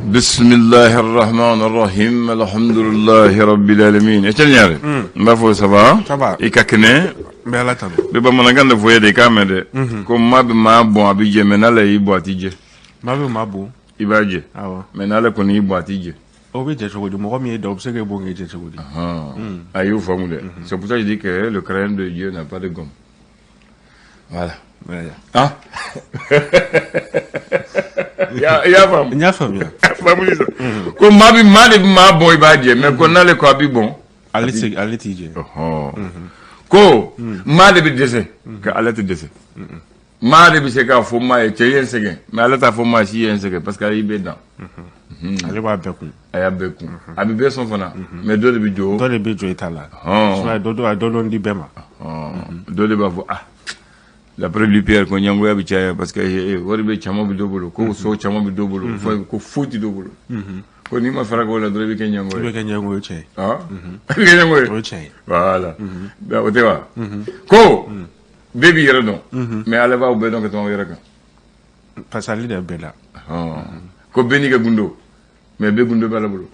Bisimilahi rahman rahim alhamdulilahi rabbil alamin. Etienne Ɲare, n b'a fɔ ça va? Ça va. I ka kɛnɛ? N bɛ Ala tanu. N bɛ bamanankan de fɔ ye de, i k'a mɛn dɛ. Ko maa bɛ maa bon, a bɛ jɛ, mais n'Ala y'i bon, a t'i jɛ. Maa bɛ maa bon. I b'a jɛ. Awɔ. Mais n'Ala kɔni y'i bon, a t'i jɛ. O bɛ jɛ cogo di? Mɔgɔ min ye da, o bɛ se k'e bon k'e jɛ cogo di? A y'o faamu dɛ. C'est pour ça que je dis que le crâne de Dieu n'a pas de gomme. Voilà. Ah, i y'a faamu? N y'a faamuya. Faamu sisan. Ko maa bɛ maa de bɛ maa bon, i b'a jɛ, mais ko n'ale ko a b'i bon. Ale tɛ ale t'i jɛ. Ko maa de bɛ dɛsɛ ka Ala tɛ dɛsɛ. Maa de bɛ se k'a fɔ maa ye cɛ ye n sɛgɛn, mais Ala t'a fɔ maa si ye n sɛgɛn, parce que ale bɛ dan. Ale b'a bɛɛ kun. A y'a bɛɛ kun. A bɛ bɛɛ sɔn fana, mais dɔ de bɛ jɔ. Dɔ de bɛ jɔ i ta la. Sinon dɔ a dɔ dɔn di bɛɛ ma. Dɔ de b'a fɔ ah, d'après lui Pierre, ko ɲɛngoya bɛ caya parce que wari bɛ caman bɛ dɔ bolo, ko so caman bɛ dɔ bolo, fo ko foyi tɛ dɔ bolo. Ko n'i ma fara o la dɔrɔn, i bɛ kɛ ɲɛngo I ye. bɛ kɛ ɲɛngo ye, tiɲɛ ye. Ah, i bɛ kɛ ɲɛngo ye. O ye tiɲɛ ye. Voilà. O tɛ wa? Ko bɛɛ b'i yɛrɛ dɔn, mais Ala b'aw bɛɛ dɔn ka tɛmɛ aw yɛrɛ kan. Parce que ale de bɛɛ la. Ko bɛɛ n'i ka gundo, mais bɛɛ gundo bɛ Ala bolo.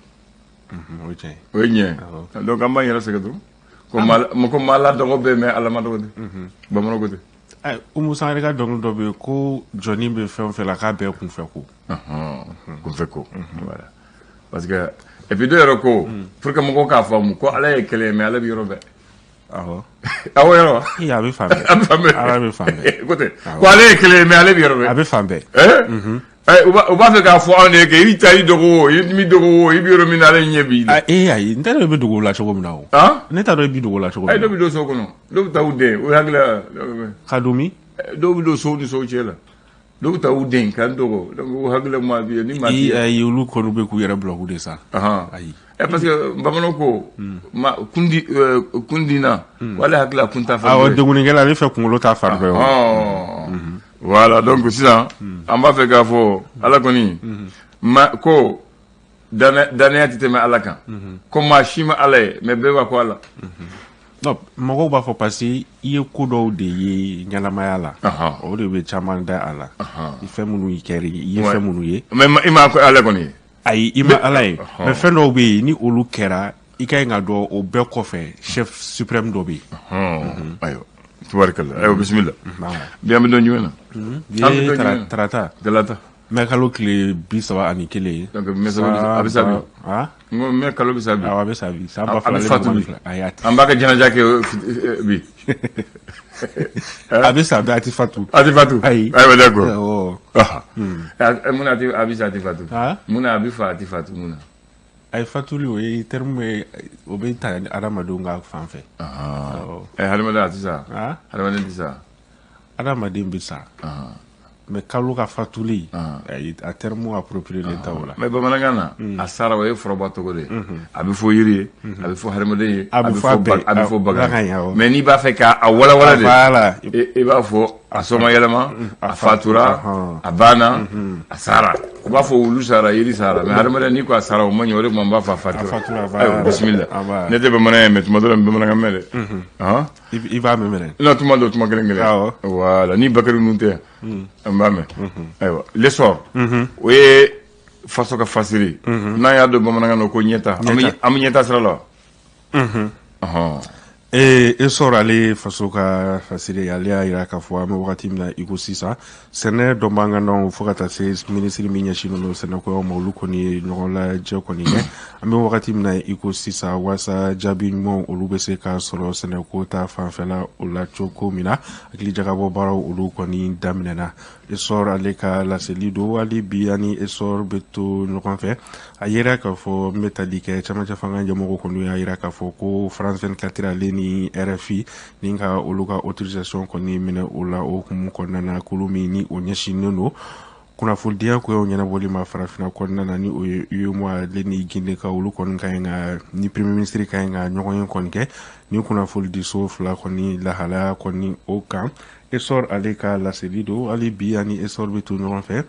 O ye tiɲɛ ye. O ye tiɲɛ ye. Donc an b'an yɛrɛ sɛgɛn dɔrɔn. Ko maa la dɔgɔ bɛɛ, mais Ala ma dɔgɔ tɛ. Bamananw ko ten. Umu Sangare ka dɔnkili dɔ bɛ yen ko jɔnni bɛ fɛn o fɛn la, k'a bɛɛ kunfɛ ko. Kunfɛ ko. Voilà. Parce que et puis dɔw yɛrɛ ko pour que mɔgɔw k'a faamu ko Ala ye kelen ye, mais Ala bɛ yɔrɔ bɛɛ. Awɔ. Awɔ, yɔrɔ wa? Ee, a bɛ fan bɛɛ. A bɛ fan bɛɛ. Ala bɛ fan bɛɛ. Ko ten. Ko ale ye kelen ye, mais ale bɛ yɔrɔ bɛɛ. A bɛ fan bɛɛ. U b'a fɛ k'a fɔ anw de ye kɛ i taa i dogo o, i m'i dogo o, i bɛ yɔrɔ min na, ale ɲɛ b'i la. Ee, ayi, n t'a dɔn i bɛ dogo o la cogo min na o. Ne t'a dɔn i bɛ dogo o la cogo Ayi, min dɔw na. bɛ don so kɔnɔ, dɔw bɛ taa u den, o hakili la. Ka don min? Dɔw bɛ don sow ni sow cɛ la. Dɔw bɛ taa u den k'an dogo, donc o hakili ma bi ni maa I t'i. ayi, olu kɔni bɛ k'u yɛrɛ bulɔku de sa. Ayi. Parce que bamananw ko ma kundi kundina ko ale hakili la kun t'a fan Awɔ. dɔ ye. Degunnikɛla, ale fɛ kunkolo t'a fan dɔ ye o. Voilà, donc sisan an b'a fɛ k'a fɔ Ala kɔni ma ko danaya tɛ tɛmɛ Ala kan. Ko maa si ma Ala ye, mais bɛɛ b'a ko Ala. Non, mɔgɔw b'a fɔ parce que i ye ko dɔw de ye ɲɛnamaya la. O de bɛ caman da a la. I fɛn minnu kɛra, i ye fɛn minnu ye. Mais i ma ko Ala kɔni ye. Ayi, i ma Ala ye. Mais fɛn dɔw bɛ yen, ni olu kɛra, i ka ɲi ka dɔn o bɛɛ kɔfɛ, chef suprême dɔ bɛ yen. Ayiwa, tubarikala, ayiwa, bisimila. Bi an bɛ don jumɛn na? Bi An bɛ ye don jumɛn na? Tarata. Talata. Mɛ kalo tile 31. Donc mɛ a bɛ sa bi. N ko mɛ kalo bɛ sa bi. Awɔ, a bɛ sa bi. San ba A fila bɛ ni fatu mugan ni bi. fila. Ayi, a tɛ. An b'a ka jɛnajɛ kɛ bi. A bɛ sa bi, a tɛ fatu. A tɛ fatu. Ayi. Ayiwa, d'accord. Awɔ. Mun na a bɛ sa, a tɛ fatu? Mun na a bɛ fa, a tɛ fatu, mun na? Ayi, fatuli, o ye terme ye, o bɛ ta adamadenw ka fan fɛ. Awɔ. Hadamaden a tɛ sa. Hadamaden tɛ sa. Adamaden bɛ sa. Mais kalo ka fatuli, ayi, a terme approprié len tɛ o la. Mais bamanankan na, a sara, o ye foroba tɔgɔ de ye. A bɛ fɔ yiri ye, a bɛ fɔ hadamaden ye, A bɛ fɔ a bɛɛ. a bɛ fɔ bagan Bagan ye. ye, awɔ. Mais n'i b'a fɛ k'a walawala de, Voilà. i b'a fɔ a sɔma yɛlɛma, a fatura, a banna, a sara. U b'a fɔ wulu sara, yiri sara, mais hadamaden n'i ko a sara, o ma ɲɛ. O de tuma n b'a fɔ a fatura. A fatura, voilà. Ayiwa, bisimila. Voilà. Ne tɛ bamanan ye, mais tuma dɔ la n bɛ bamanankan mɛn dɛ. I b'a mɛn mɛnɛ. Non, tuma dɔ, tuma kelen kelen. Voilà, ni Bakari ninnu tɛ yan, an b'a mɛn. Ayiwa, l'essor, o ye faso ka fasiri. N'an y'a dɔn bamanankan na ko ɲɛta, an bɛ ɲɛta sira la wa? Ee, essor, ale ye faso ka fasiri ye. Ale y'a yira k'a fɔ an bɛ wagati min na i ko sisan, sɛnɛ dɔnbaganaw fo ka taa se minisiri min ɲɛsinnen don sɛnɛkoyaw ma, olu kɔni ye ɲɔgɔn lajɛ kɔni kɛ an bɛ wagati min na i ko sisan, walasa jaabi ɲumanw olu bɛ se ka sɔrɔ sɛnɛko ta fanfɛla o la cogo min na. Hakili jagabɔ baaraw olu kɔni daminɛna. Essor ale ka laseli don. Hali bi ani essor bɛ to ɲɔgɔn fɛ. A yera k'a fɔ n bɛ tali kɛ camancɛ fanga ɲɛmɔgɔ kɔni y'a yira k'a fɔ ko France 24 ale ni RFI ni ka olu ka autorisation kɔni minɛ o la. O hukumu kɔnɔna na, kulu min ni o ɲɛsinnen don kunnafonidiya koɲɛw ɲɛnabɔli ma farafinna kɔnɔna na, ni o ye UEMOA, ale ni Guinée ka, olu kɔni ka ɲi ka ni premier ministre ka ɲi ka ɲɔgɔn ye kɔni kɛ ni kunnafonidiso fila kɔni lahalaya kɔni o kan. Essor ale ka laseli don. Hali bi ani essor bɛ to ɲɔgɔn fɛ.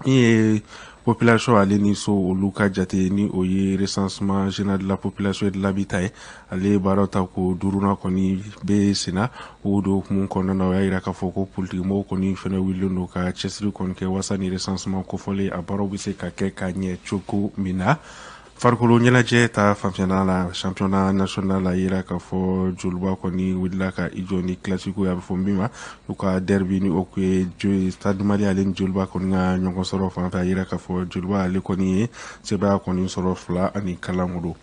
Min ye Population ale ni so olu ka jate ni o ye recensement général de la population et de l'habitat ye, ale ye baaraw ta ko duurunan kɔni bɛ senna. O de hukumu kɔnɔna na, o y'a yira k'a fɔ ko politikimɔgɔw kɔni fɛnɛ wulilen don ka cɛsiri kɔni kɛ walasa ni recensement kofɔlen a baaraw bɛ se ka kɛ ka ɲɛ cogo min na. Farikolo ɲɛnajɛ ta fanfɛla la, championnat national, a yira k'a fɔ Joliba kɔni wulila ka i jɔ ni classico ye, a bɛ fɔ min ma u ka derby, ni o ye Stade Malien ale ni Joliba kɔni ka ɲɔgɔn sɔrɔ fan fɛ. A yira k'a fɔ Joliba ale kɔni ye sebaaya kɔni sɔrɔ 2-0.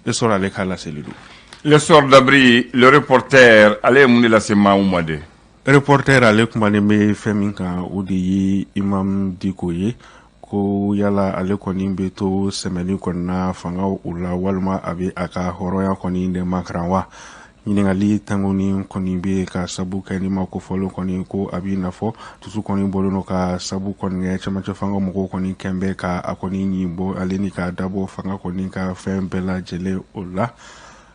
L'Essor ale ka laseli don. L'Essor d'abri, Le Reporter ale ye mun de lase maaw ma de? Reporter ale kumanen bɛ fɛn min kan, o de ye Imam Diko ye, ko yala ale kɔni bɛ to sɛmɛni kɔnɔna fangaw o la, walima a bɛ a ka hɔrɔnya kɔni de makaran wa? Ɲininkali tangoni kɔni bɛ ka sabu kɛ ni ma kofɔlen kɔni ko a b'i n'a fɔ dusu kɔni bɔlen don ka sabu kɔni kɛ cɛmancɛ fanga mɔgɔw kɔni kɛn bɛ ka a kɔni ɲin bɔ ale ni k'a dabɔ fanga kɔni ka fɛn bɛɛ lajɛlen o la.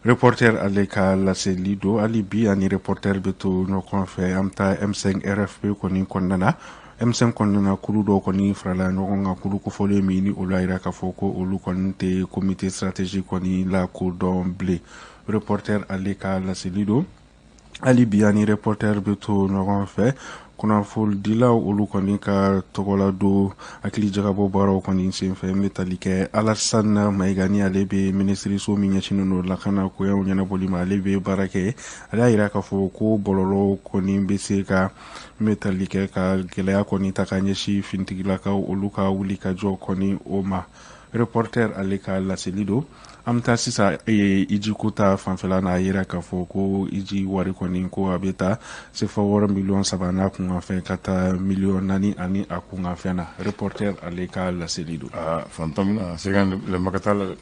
Reporter ale ka laseli don. Hali bi ani Reporter bɛ to ɲɔgɔn fɛ, an bɛ taa M5 RFP kɔni kɔnɔna na. M5 kɔnɔna na, kulu dɔw kɔni farala ɲɔgɔn kan, kulu kofɔlen min ni olu y'a jira k'a fɔ ko olu kɔni tɛ comité stratégique kɔni la kodɔn bilen. Reporter ale ka laseli don. Hali bi ani Reporter bɛ to ɲɔgɔn fɛ, kunnafonidilaw olu kɔni ka tɔgɔla don hakili jagabɔ baaraw kɔni senfɛ, n bɛ tali kɛ Alassane Maïga ni ale bɛ minisiriso min ɲɛsinnen don lakana koɲɛw ɲɛnabɔli ma, ale bɛ baara kɛ. Ale y'a jira k'a fɔ ko bɔlɔlɔ kɔni bɛ se ka n bɛ tali kɛ ka gɛlɛya kɔni ta ka ɲɛsin finitigilakaw olu ka wuli ka jɔ kɔni o ma. Reporter ale ka laseli don. An bɛ taa sisan hiji ko ta fanfɛla na. A yira k'a fɔ ko hiji wari kɔni ko a bɛ taa sefa wari miliyɔn 3 n'a kunkanfɛn ka taa miliyɔn 4 ani a kunkanfɛn na. Reporter ale ka laseli don. Aa, fantan bɛna se ka lamaka la dɛ,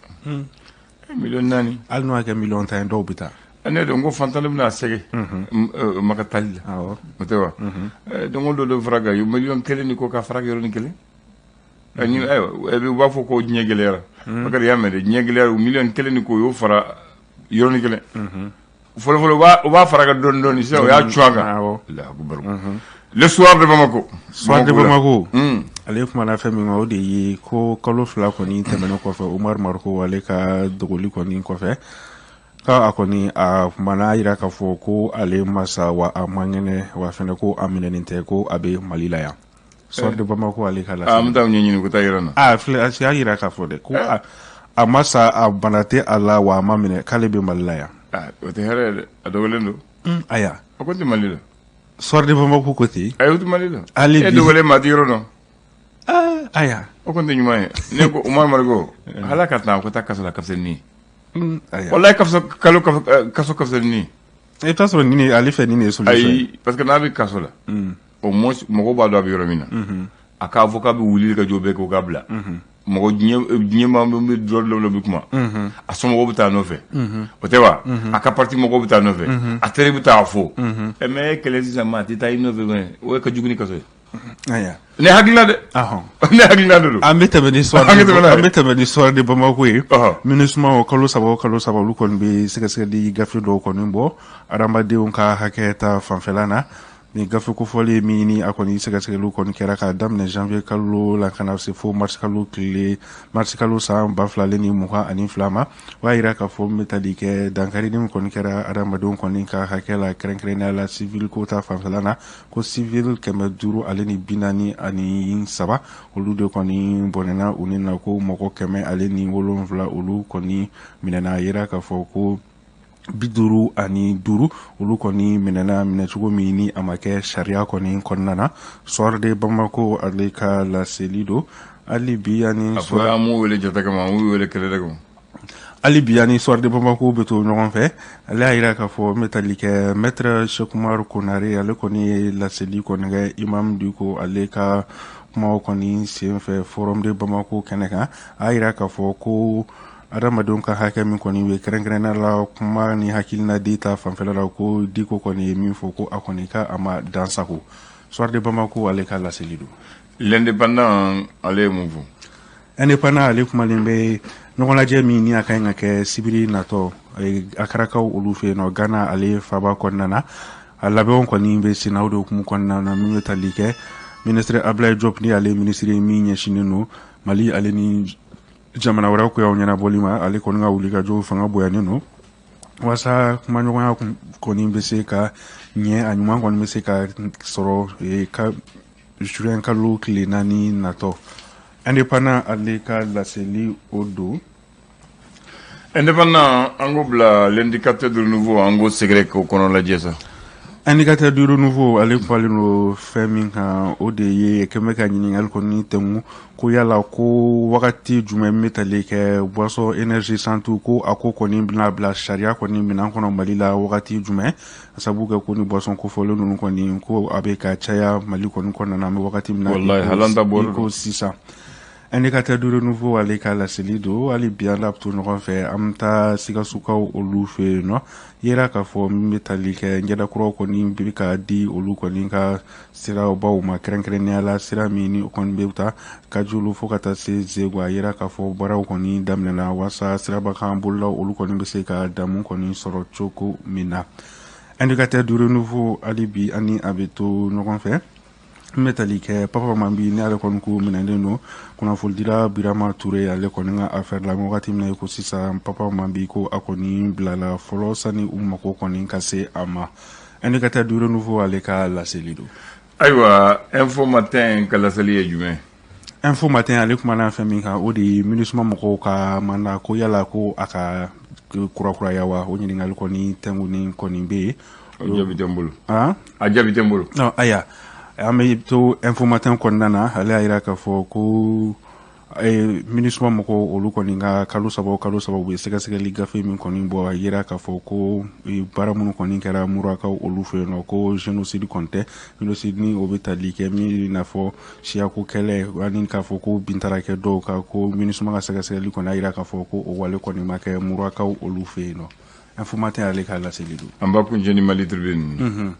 miliyɔn 4. Hali n'o y'a kɛ miliyɔn 10 ye, dɔw bɛ taa. Ne don ko fantan bɛna sɛgɛ Maka tali la. O tɛ wa? Donc dɔ dɔ fara kan, miliyɔn 1 ni ko ka fara yɔrɔnin kelen. Ayiwa, u b'a fɔ ko diɲɛ gɛlɛyara. Bakari, y'a mɛn dɛ, diɲɛ gɛlɛyara, miliyɔn 1 ni ko o y'o fara yɔrɔnin kelen. Fɔlɔ fɔlɔ, u b'a fara ka dɔɔni dɔɔni, sisan o y'a cun a kan. Allahu akbar. Le Soir de Bamako. Soir de Bamako ale kumana fɛn min kan, o de ye ko kalo 2 kɔni tɛmɛnen kɔfɛ, Umaru Mariko ale ka dogoli kɔni kɔfɛ, k'a kɔni a kumana a yira k'a fɔ ko ale ma sa wa a man kɛnɛ wa fɛnɛ ko a minɛnen tɛ, ko a bɛ Mali la yan. Soir de Bamako ale ka laseli. An bɛ taa ɲɛɲini ko taa yɛrɛ na. A filɛ, a y'a yira k'a fɔ dɛ ko a ma sa, a bana tɛ a la wa a ma minɛ, k'ale bɛ Mali la yan. O tɛ hɛrɛ ye dɛ, a dogolen don. Aya. A ko tɛ Mali la. Soir de Bamako ko ten. Ayi, o tɛ Mali la. Hali e dogolen, maa tɛ yɔrɔ dɔn. Aya. O kɔni tɛ ɲuman ye. Ne ko Umaru Mariko, ala ka taa ko taa kaso la ka fisa ni ye. Walayi, ka fisa kalo kaso ka fisa ni ye. I bɛ taa sɔrɔ nin ale fɛ nin de ye solution ye. Ayi, parce que n'a bɛ kaso la, au moins mɔgɔw b'a dɔn a bɛ yɔrɔ min na. A ka avocat bɛ wuli ka jɔ bɛɛ k'o ka bila. Mɔgɔ diɲɛ maa bɛ droit de l'homme bɛ kuma. A somɔgɔw bɛ taa nɔfɛ. O tɛ wa? A ka parti mɔgɔw bɛ taa nɔfɛ. A teri bɛ taa fo. Mais e kɛlɛ sisan, maa tɛ taa i nɔfɛ, o ye ka jugu ni kaso ye. Ne hakilina dɛ, ne hakilina de don. An bɛ tɛmɛ ni soir an bɛ tɛmɛ ni Soir de Bamako ye. MINUSMA o kalo 3 o kalo 3, olu kɔni bɛ sɛgɛsɛgɛli gafe dɔw kɔni bɔ adamadenw ka hakɛ ta fanfɛla na. Ni gafe kofɔlen min ni a kɔni sɛgɛsɛgɛliw kɔni kɛra k'a daminɛ janvier kalo la ka na se fo mars kalo tile mars kalo san 2022 ma, o y'a yira k'a fɔ n bɛ tali kɛ dankari min kɔni kɛra adamadenw kɔni ka hakɛ la, kɛrɛnkɛrɛnnenya la civil ko ta fanfɛla na, ko civil 543 olu de kɔni bɔnɛna u ni na, ko mɔgɔ 107 olu kɔni minɛna. A yira k'a fɔ ko 55 olu kɔni minɛna minɛcogo min ni a ma kɛ sariya kɔni kɔnɔna na. Soir de Bamako ale ka laseli don. Hali bi ani A fɔra an m'u wele jate kama, an b'u wele kɛlɛ de kama. Hali bi ani Soir de Bamako bɛ to ɲɔgɔn fɛ. Ale y'a yira k'a fɔ n bɛ tali kɛ maître Cheick Oumar Konare, ale kɔni ye laseli kɔni kɛ Imam Dicko ale ka kumaw kɔni senfɛ Forum de Bamako kɛnɛ kan. A y'a yira k'a fɔ ko adamadenw ka hakɛ min kɔni bɛ, kɛrɛnkɛrɛnnenya la kuma ni hakilina di ta fanfɛla la, ko Dicko kɔni ye min fɔ, ko a kɔni ka a ma dansago. Soir de Bamako ale ka laseli don. L'Indépendant ale ye mun fɔ? Indépendant ale kumalen bɛ ɲɔgɔnlajɛ min ni a ka ɲi ka kɛ sibiri natɔ Akarakaw olu fɛ yen nɔ, Ghana ale faba kɔnɔna na. A labɛnw kɔni bɛ senna o de hukumu kɔnɔna na, min bɛ tali kɛ Ministre Ablaye Diop, ni ale minisiri min ɲɛsinnen don Mali ale ni jamana wɛrɛw koyaw ɲɛnabɔli ma, ale kɔni ka wulikajɔw fanga bonyanen don walasa kumaɲɔgɔnya kɔni bɛ se ka ɲɛ, a ɲuman kɔni bɛ se ka sɔrɔ ka juin kalo tile 4 natɔ. Indépendant ale ka laseli o don. Indépendant, an k'o bila L'Indicateur du Renouveau, an k'o sɛgɛrɛ k'o kɔnɔ lajɛ sa. Indicateur du Renouveau ale kumalen don fɛn min kan, o de ye kɛmɛ ka ɲininkali kɔni tɛnku ko yala ko wagati jumɛn bɛ tali kɛ boisson énergisante, ko a ko kɔni bɛna bila sariya kɔni minɛn kɔnɔ Mali la wagati jumɛn, sabu kɛ ko ni boisson kofɔlen ninnu kɔni ko a bɛ ka caya Mali kɔni kɔnɔna na an bɛ wagati min na Wallahi, halanta bɔra. i ko sisan. Indicateur du Renouveau ale ka laseli don. Hali bi an to ɲɔgɔn fɛ, an bɛ taa Sikasokaw olu fɛ yen nɔ, yera k'a fɔ min bɛ tali kɛ njɛdakuraw kɔni bɛ ka di olu kɔni ka sirabaw ma, kɛrɛnkɛrɛnnenya la sira min ni o kɔni bɛ taa Kajulu fo ka taa se Zegu. A yera k'a fɔ baaraw kɔni daminɛna walasa sirabakan bolilaw olu kɔni bɛ se ka damu kɔni sɔrɔ cogo min na. Indicateur du Renouveau, hali bi ani a bɛ to ɲɔgɔn fɛ, n bɛ tali kɛ Papa Mambi ni ale kɔni ko minɛlen don kunnafonidila Birama Ture ale kɔni ka affaire la wagati min na i ko sisan. Papa Mambi ko a kɔni bilala fɔlɔ sani u mako kɔni ka se a ma. Indicateur du Renouveau ale ka laseli don. Ayiwa, Info Matin ka laseli ye jumɛn? Info Matin ale kumana fɛn min kan, o de ye MINUSMA mɔgɔw ka mandat, ko yala ko a ka kurakuraya wa? O ɲininkali kɔni tɛnkunin kɔni bɛ yen. O jaabi tɛ n bolo. A jaabi tɛ n bolo. Ayiwa, an bɛ to Info Matin kɔnɔna na. Ale y'a jira k'a fɔ ko MINUSMA mɔgɔw olu kɔni ka kalo 3 o kalo 3 u bɛ sɛgɛsɛgɛli gafe min kɔni bɔ, a yira k'a fɔ ko baara minnu kɔni kɛra Murakaw olu fɛ yen nɔ, ko génocide kɔni tɛ. Génocide ni o bɛ tali kɛ min i n'a fɔ siyako kɛlɛ ani k'a fɔ ko bin taara kɛ dɔw kan, ko MINUSMA ka sɛgɛsɛgɛli kɔni y'a jira k'a fɔ ko o wale kɔni ma kɛ Murakaw olu fɛ yen nɔ. Info Matin ale ka laseli don. An b'a kuncɛ ni Mali Tribune.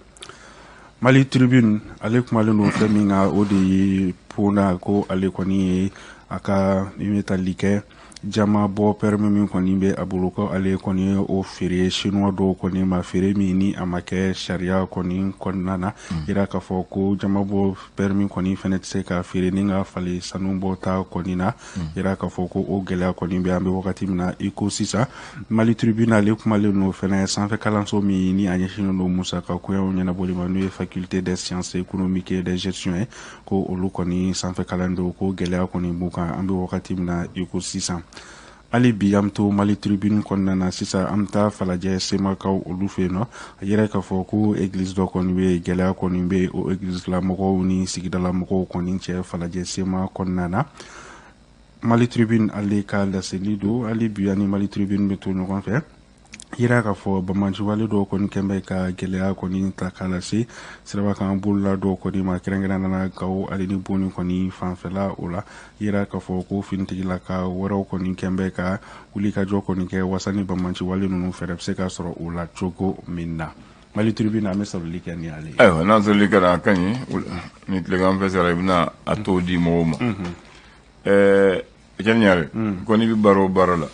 Mali Tribune ale kumalen don fɛn min kan, o de ye Pona, ko ale kɔni ye a ka min bɛ tali kɛ jama bɔ permis min kɔni bɛ a bolo, ko ale kɔni ye o feere chinois dɔw kɔni ma, feere min ni a ma kɛ sariya kɔni kɔnɔna na. Yira k'a fɔ ko jama bɔ permis kɔni fɛnɛ tɛ se ka feere ni ka falen sanu bɔ ta kɔni na. Yira k'a fɔ ko o gɛlɛya kɔni bɛ an bɛ wagati min na i ko sisan. Mali Tribune ale kumalen don fɛnɛ sanfɛ kalanso min ni a ɲɛsinnen don musaka koɲɛw ɲɛnabɔli ma, n'o ye Faculté des sciences économiques et de gestion ye, ko olu kɔni sanfɛ kalandenw ko gɛlɛya kɔni b'u kan an bɛ wagati min na i ko sisan. Hali bi an bɛ to Mali Tribune kɔnɔna na sisan, an bɛ taa Falajɛ Semakaw olu fɛ yen nɔ. A yɛrɛ k'a fɔ ko église dɔ kɔni bɛ yen, gɛlɛya kɔni bɛ yen o église la mɔgɔw ni sigidala mɔgɔw kɔni cɛ Falajɛ Sema kɔnɔna na. Mali Tribune ale ka laseli don. Hali bi ani Mali Tribune bɛ to ɲɔgɔn fɛ, yira k'a fɔ banbaanciwale dɔw kɔni kɛn bɛ ka gɛlɛya kɔni ta k'a lase sirabakan bolila dɔw kɔni ma, kɛrɛnkɛrɛnnenya la Gawo ale ni Boni kɔni fanfɛla o la. Yira k'a fɔ ko finitigilaka wɛrɛw kɔni kɛn bɛ ka wulikajɔ kɔni kɛ wasa ni banbaanciwale ninnu fɛɛrɛ bɛ se ka sɔrɔ o la cogo min na. Mali Tribune, an bɛ sɔrɔli kɛ ni ale ye. Ayiwa, n'an sɔrɔli kɛra, a ka ɲi. Ni tilegan fɛ sera, i bɛna a t'o di mɔgɔw ma. Cɛ Ɲare, ko n'i bɛ baara o baara la,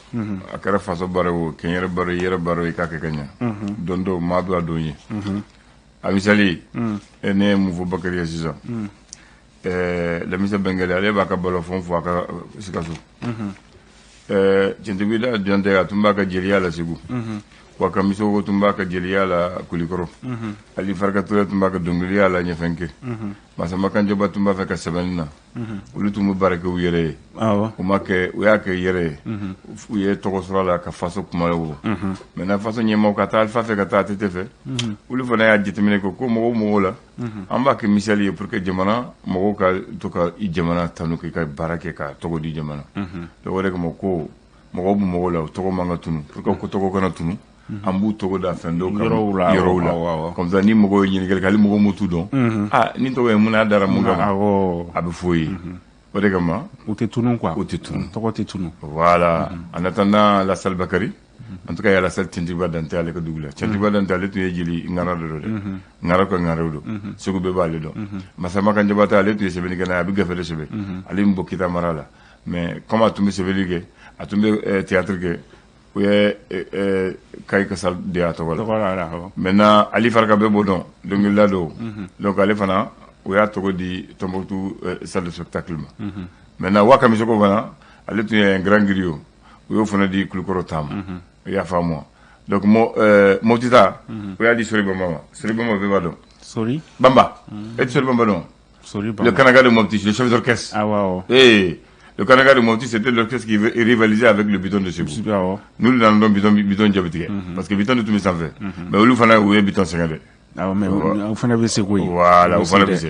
a kɛra faso baara o, kɛnyɛrɛ baara, i yɛrɛ baara, i k'a kɛ ka ɲɛ. Don dɔw maa bɛ a don ye. A misali, ne ye mun fɔ Bakari ye sisan? Lamisa Bɛnkɛlɛ, ale b'a ka balafɔn fɔ a ka Sikaso. Tiɲɛtigi da Jɔntɛ, a tun b'a ka jeliya la Segu. Wa Kamisogo tun b'a ka jeliya la Kulikɔrɔ. Ali Farika Ture tun b'a ka dɔnkiliya la Ɲɛfɛnke. Masama Kanjaba tun b'a fɛ ka sɛbɛnni na. Olu tun bɛ baara kɛ u yɛrɛ ye. U ma kɛ, u y'a kɛ yɛrɛ ye. U ye tɔgɔ sɔrɔ a la ka faso kuma o. Maintenant faso ɲɛmaaw ka taa Alifa fɛ, ka taa ATT fɛ. Olu fana y'a jateminɛ kɛ ko mɔgɔw mɔgɔw la. An b'a kɛ misali ye pour que jamana mɔgɔw ka to ka i jamana tanu, k'i ka baara kɛ ka tɔgɔ di jamana. Donc o de kama ko mɔgɔw bɛ mɔgɔw la, o tɔgɔ man ka tunu. Pour que ko tɔgɔ kana tunu, an b'u tɔgɔ da fɛn dɔw kan yɔrɔw la. Yɔrɔw la. Comme ça ni mɔgɔw ye ɲininkali kɛ, hali mɔgɔw m'u t'u dɔn. Ah, nin tɔgɔ ye mun n'a dara mun kama? A bɛ f'o ye. O de kama. U tɛ tunun quoi. U tɛ tunun. Tɔgɔ tɛ tunun. Voilà. En attendant la salle Bakary, en tout cas, il y a la salle Tientiba Dante ale ka dugu la. Tientiba Dante ale tun ye jeli ŋara dɔ dɛ. Ŋara ka ŋaraw don. Segu bɛɛ b'ale dɔn. Masama Kanjabata ale tun ye sɛbɛnnikɛla ye, a bɛ gafe de sɛbɛn. Ale bɛ bɔ Kita mara la. Mais comme a tun bɛ sɛbɛnni kɛ, a tun bɛ théâtre kɛ, u ye Kayi ka salle de a tɔgɔ la. Maintenant Ali Farika bɛɛ b'o dɔn, dɔnkilidala don. Donc ale fana O y'a tɔgɔ di Tombouctou salle de spectacle ma. Maintenant, Wa Kamisoko fana, ale tun ye un grand griot, u y'o fana di Kulukɔrɔ ta ma. I y'a faamu wa? Donc Mopti ta, o y'a di Sori Bamba ma. Sori Bamba, bɛɛ b'a dɔn. Sori Bamba, e tɛ Sori Bamba dɔn? Sori Le Bamba. Kanaga de Mopti, le chef d'orchestre. Awɔ. Et le Kanaga de Mopti, c'était l'orchestre qui rivalisait avec le Biton de Ségou. Nous, dans le Biton, Biton jaabi tigɛ. Parce que Biton de tun bɛ sanfɛ. Mais olu fana, u ye Biton sɛgɛn dɛ. Awɔ, mais o fana bɛ se koyi. Voilà, o fana bɛ se.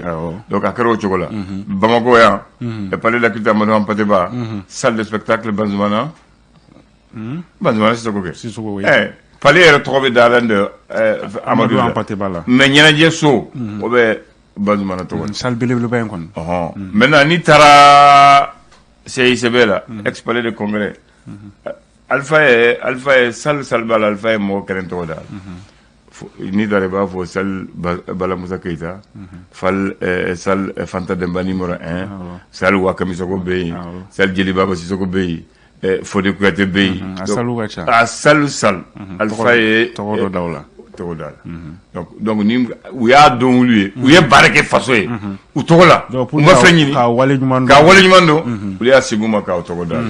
Donc a kɛra o cogo la. Bamako yan, le palais de la culture Amadou Hampâté Bâ, salle de spectacle Banzoumana. Banzoumana Sissoko kɛ. Sissoko, oui. Eh, palais yɛrɛ tɔgɔ bɛ dalen de Amadou Amadou la. Hampâté Bâ la. Mais ɲɛnajɛ so, o bɛ Banzoumana tɔgɔ la. Salle belebeleba in kɔni. Ɔhɔn. Maintenant, n'i taara CICB la, ex palais de congrès, Alpha ye salle b'a la, Alpha ye mɔgɔ kelen tɔgɔ da la. N'i taara, i b'a fɔ salle Bala Musa Keyita, salle Fanta Demba numéro 1, salle Wakamisoko bɛ yen, salle Jeli Baba Sisoko bɛ yen, Fodé Kouyaté bɛ yen. A salle ka ca. A salle Alpha ye tɔgɔ dɔ da o la. Tɔgɔ da la. Donc ni u y'a dɔn, olu ye, u ye baara kɛ faso ye u tɔgɔ la. Donc pour U ma fɛn ɲini. Ka wale ɲuman K'a wale ɲuman dɔn, olu y'a segin u ma k'aw tɔgɔ da la.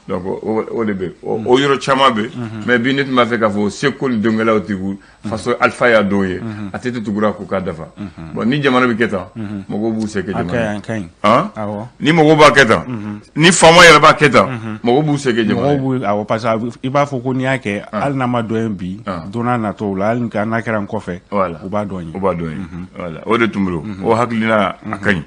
Donc o de bɛ o yɔrɔ caman bɛ. Mais bi, ne tun b'a fɛ k'a fɔ seko ni dɔnkɛlaw tigiw faso, Alpha y'a dɔw ye, a tɛ tugura ko k'a dafa. Bon, ni jamana bɛ kɛ tan, mɔgɔw b'u se kɛ A ka jamana ɲi, ye. A ka ɲi. Han? Awɔ. Ni mɔgɔw b'a kɛ tan, ni faama yɛrɛ b'a kɛ tan, mɔgɔw b'u se kɛ jamana Mɔgɔw ye. b'u, awɔ, parce que i b'a fɔ ko n'i y'a kɛ, hali n'a ma dɔn ye bi, don n'a nataw la, hali n'a kɛra n kɔfɛ, Voilà. u b'a dɔn ye. O b'a dɔn ye. Voilà, o de tun bolo, o hakilina, a ka ɲi.